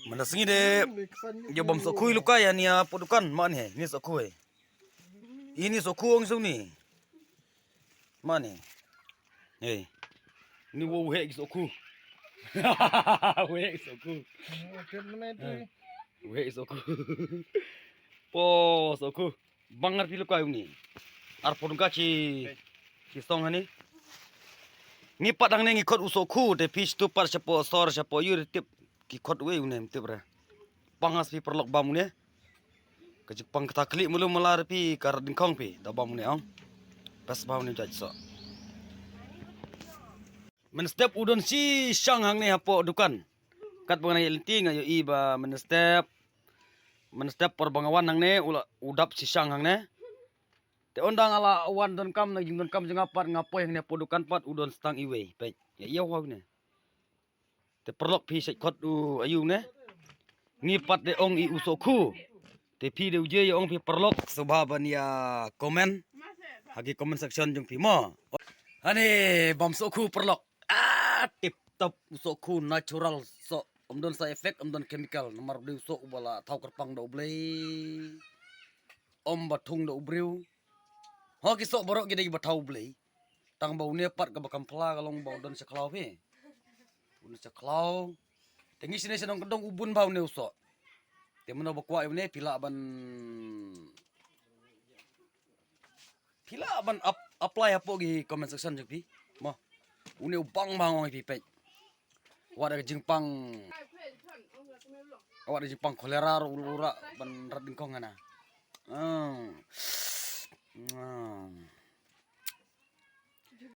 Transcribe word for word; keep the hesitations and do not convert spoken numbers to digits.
Mynta sngi de ïa bam sohkhu i Lukai ïa ni hapoh dukan, mane ni sohkhu. Ini sohkhu ong suni. Mane. Hei. Ni wow heh ki sohkhu. Wow heh ki sohkhu. Wow heh ki sohkhu. Po sohkhu. Bang ar phi Lukai uni. Arphew tyngka ki, ki song hani. Ngi pat hangne ngi khot u sohkhu te phi shu pat shapoh sor shapoh ïu tip ki khot wei une tip re. Pang ar phi paralok bam une. Ka jingpang kata klik mulu mala ar phi ka rat dyngkhong phi da bam une ong. Best bam une jait soh. Mynstep u don shi shang hangne hapoh dukan. Katba nga ïa lynti nga ïohi ba mynstep mynstep por ba nga wan hangne u la u dap shi shang hangne. Te ynda nga la wan donkam na jingdonkam jong nga pat nga poi hangne hapoh dukan pat u don stang iwei. Peit ïa ïa wow ne. Te paralok phi sait khot u aïu ne. Ngi pat de ong i u sohkhu. Te phi de u je ïa ong phi paralok sngewbha ban ïa comment ha ki comment section jong phi mo. Hani bam sohkhu paralok. Ah, tip top u sohkhu natural soh. Ym don side effect, ym don chemical. Namar u dei u soh uba la thaw kyrpang da U Blei. Ym ba thung da u briew. Ho ki soh baroh ki dei ba thaw U Blei. Tang ba une pat kaba kam pla ka long ba u don sha khlaw phi. U don sha khlaw. Te ngi shane sha nongkyndong u bun ba une u soh. Te mano ba kwah ïa une phi lah ban phi lah ban ap, apply hapoh ki comment section jong phi. Mo. Une u bang bang ong ïa phi peit. Wat da ka jingpang. Wat da ka jingpang cholera ruh ruh ruh ban rat dyngkhong hana. Hmm. Hmm.